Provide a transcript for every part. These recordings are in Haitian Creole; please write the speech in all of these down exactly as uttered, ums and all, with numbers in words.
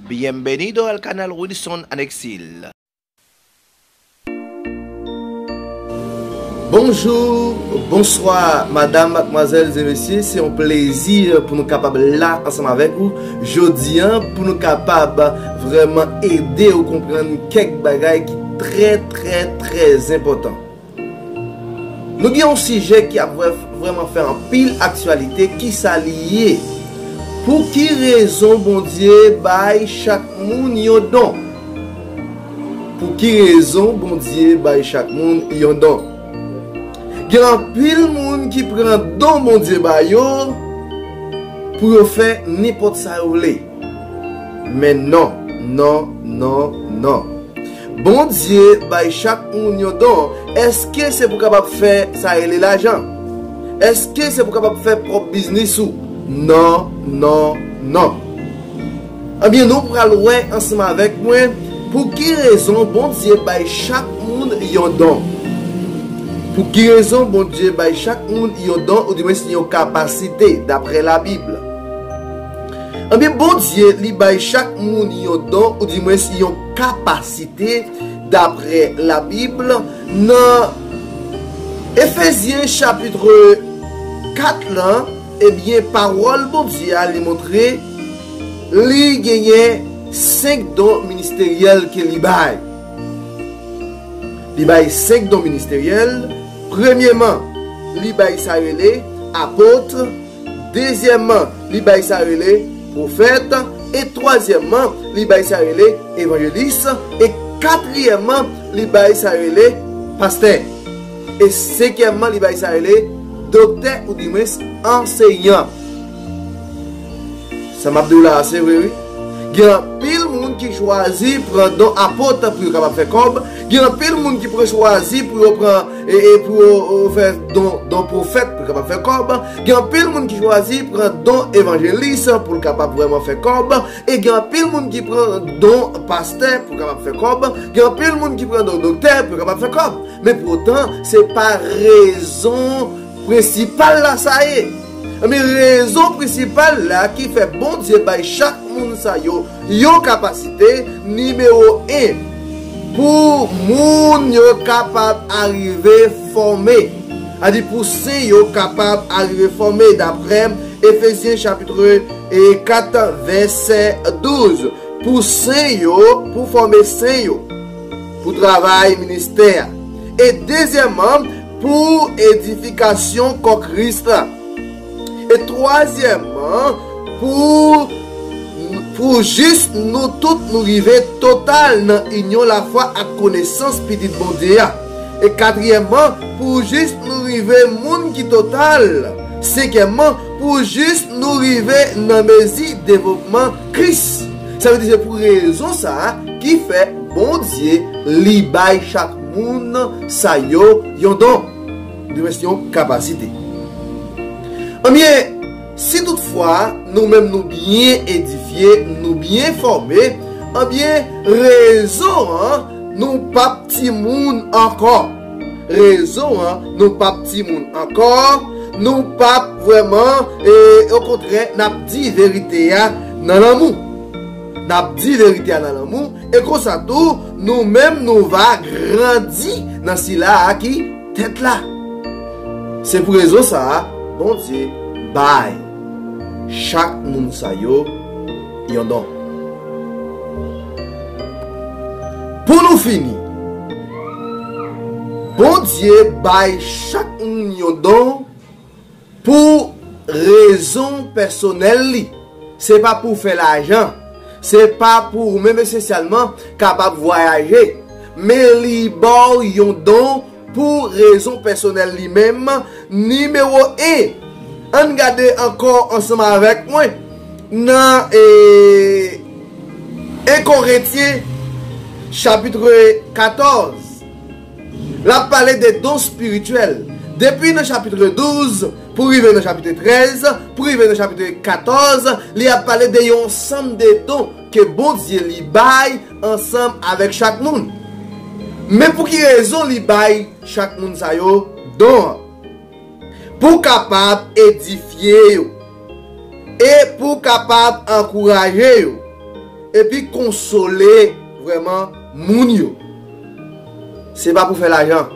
Bienvenido al canal Wilson Alexis. Bonjou, bonswa, madam, madmwazèl e mesye. Se yon plezi pou nou kapab la ansanm avèk ou jodi a, pou nou kapab vrèman ede ou konprann kèk bagay ki trè, trè, trè enpòtan. Nou gen yon sijè ki ap vrè-, vrèman fè anpil aktyalite. Kisa li ye? Pou ki rezon Bondye bay chak moun yon don? Pou ki rezon Bondye bay chak moun yon don? Gen anpil moun ki pran don Bondye ba yo pou yo fè nenpòt sa yo vle. Men non, non, non, non. Bondye bay chak moun yon don. Èske se pou kapab fè sa rele lajan? Èske se pou kapab fè pwòp biznis ou? Non, non, non. Ebyen, nou pral wè ansanm avèk mwen pou ki rezon Bondye bay chak moun yon don. Pou ki rezon Bondye bay chak moun yon don, oudimwens yon kapasite, daprè Labib? Ebyen, Bondye, li bay chak moun yon don, oudimwens yon kapasite, daprè Labib. Nan Efezyen chapit kat lan, ebyen, pawòl Bondye a, li montre li genyen senk don ministeryèl ke li bay. Li bay senk don ministeryèl. Premyeman, li bay sa rele apot. Dezyèmman, li bay sa rele pwofèt. E twazyèmman, li bay sa rele evanjelis. E katriyèmman, li bay sa rele pastè. E senkyèmman, li bay sa rele doktè, oudimwens anseyan. Sa m ap di w la a, se vre, wi. Gen anpil moun ki chwazi pran don apot pou yo kapab fè kòb. Gen anpil moun ki pran chwazi pou yo pran, e, e pou yo, yo fè don, don pwofèt pou yo kapab fè kòb. Gen anpil moun ki chwazi pran don evanjelis pou l kapab vrèman fè kòb. E gen anpil moun ki pran don pastè pou kapab fè kòb. Gen anpil moun ki pran don doktè pou kapab fè kòb. Men poutan, se pa rezon prensipal la sa ye. Men rezon prensipal la ki fè Bondye bay chak moun sa yo yon kapasite, nimewo en, pou moun yo kapab arive fòme. Adi pou sen yo kapab arive fòme, daprè Efezyen chapit kat, vèsè douz. Pou sen yo, pou fòme sen yo, pou travay ministè a. E dezyèmman, pou edifikasyon kò Kris la. E twazyèmman, pou, pou jis nou tout nou rive total nan inyon lafwa ak konesans Pitit Bondye a. E katriyèmman, pou jis nou rive moun ki total. Senkyèmman, pou jis nou rive nan mezi devlopman Kris. Sa vle di se pou rezon sa a ki fè Bondye li bay chak moun sa yo yon don. Li mwen se yon kapasite. Anbyen, si toutfwa nou menm nou byen edifye, nou byen fòme, anbyen, rezon an, nou p ap timoun ankò. Rezon an, nou p ap timoun ankò, nou p ap vrèman, e, okontrè, n ap di verite a nan lanmou. N ap di verite a nan lanmou, e konsa tou, nou menm nou va grandi nan sila a ki tèt la. Se pou rezon sa a, Bondye bay chak moun sa yo yon don. Pou nou fini, Bondye bay chak moun yon don pou rezon pèsonèl li. Se pa pou fè lajan. Se pa pou ou menm espesyalman kapab vwayaje. Men li ba w yon don pou rezon pèsonèl li menm. Nimewo en, ann gade ankò ansanm avèk mwen nan, e, en Korentyen, chapit katòz. L ap pale de don espirityèl. Depi nan chapit douz pou rive nan chapit trèz, pou rive nan chapit katòz, li ap pale de yon ansanm de don ke Bondye li bay ansanm avèk chak moun. Men pou ki rezon li bay chak moun sa yo don an? Pou kapab edifye yo e pou kapab ankouraje yo. epi konsole vrèman moun yo. Se pa pou fè lajan.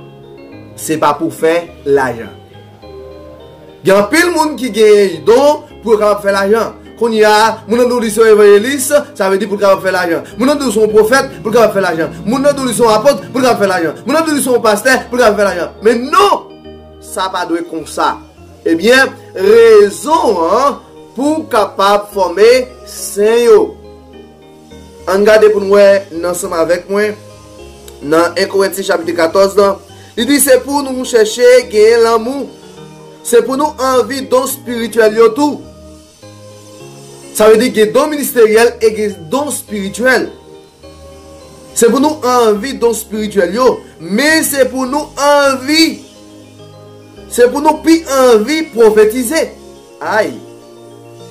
Se pa pou fè lajan. Gen anpil moun ki gen don pou yo kapab fè lajan. Kounye a, moun nan di w li se yon evanjelis, sa vle di pou l kapab fè lajan. Moun nan di w se yon pwofèt, pou l kapab fè lajan. Moun nan di w li se yon apot, pou l kapab fè lajan. Moun nan di w li se yon pastè, pou l kapab fè lajan. Men non! Sa pa dwe konsa. Ebyen, rezon an pou w kapab fòme sen yo. Ann gade pou n wè n ansanm avèk mwen nan en Korentyen chapit katòz lan. Li di se pou nou chèche genyen lanmou. Se pou nou anvi don espirityèl yo tou. Sa vle di gen don ministeryèl e gen don espirityèl. Se pou nou anvi don espirityèl yo, men se pou nou anvi, se pou nou pi anvi pwofetize. Ay!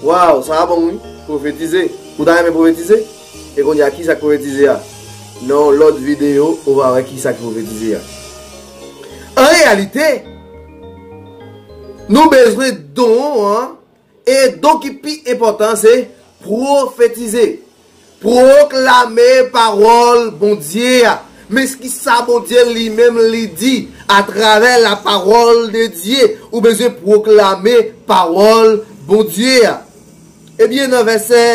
Waw, sa a bon wi, pwofetize. Ou ta renmen pwofetize? E kounye a, kisa k pwofetize a? Nan yon lòt videyo, ou va wè kisa k pwofetize a. An reyalite, nou bezwen don an, e don ki pi enpòtan se pwofetize. Pwoklame pawòl Bondye a. Men kisa Bondye li menm li di atravè la parole de Dieu? Ou bezwen pwoklame pawòl Bondye a. Ebyen, nan vèsè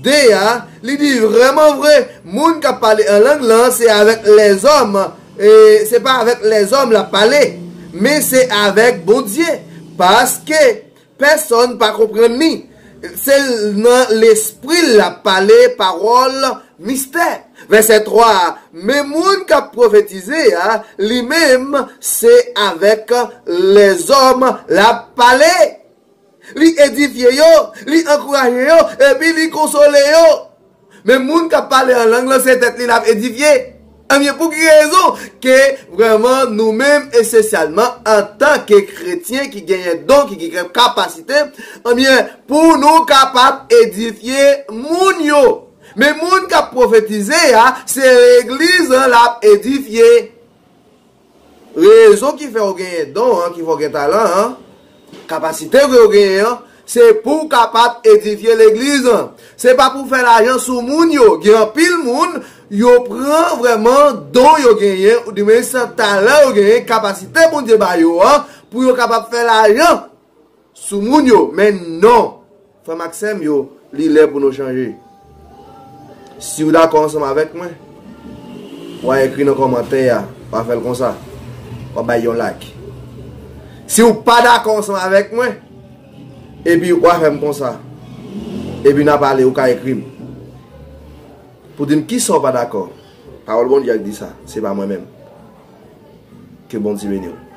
de a, li di vrèman vre, moun k ap pale an lang lan, se avèk lèzòm, e se pa avèk lèzòm l ap pale, men se avèk Bondye. Paske pèsonn pa konprann li. Se nan lespri l ap pale pawòl mistè. Vèsè twa a, men moun k ap pwofetize a, li menm, se avèk lèzòm l ap pale. Li edifye yo, li ankouraje yo, epi li konsole yo. Men moun k ap pale an lang lan, se tèt li l ap edifye. Ebyen, pou ki rezon ke vrèman nou menm, espesyalman antanke kretyen ki genyen don, ki gen kapasite, ebyen, pou nou kapab edifye moun yo. Men moun k ap pwofetize a, se legliz lan l ap edifye. Rezon ki fè w genyen don an, ki fè w gen talan an, kapasite ke w genyen an, se pou w kapab edifye legliz lan. Se pa pou w fè lajan sou moun yo. Gen anpil moun, yo pran vrèman don yo genyen, oudimens talan yo genyen, kapasite Bondye ba yo an, pou yo kapab fè lajan sou moun yo, men non. Frè m ak sè m yo, li lè pou nou chanje. Si w dakò ansanm avèk mwen, w a ekri nan kòmantè a, w a fè l konsa, w a bay yon like. Si w pa dakò ansanm avèk mwen, epi w a fè m konsa, epi n a pale, ou ka ekri m pou di m kisa w pa dakò. Pawòl Bondye a k di sa, se pa mwen menm. Ke Bondye beni w.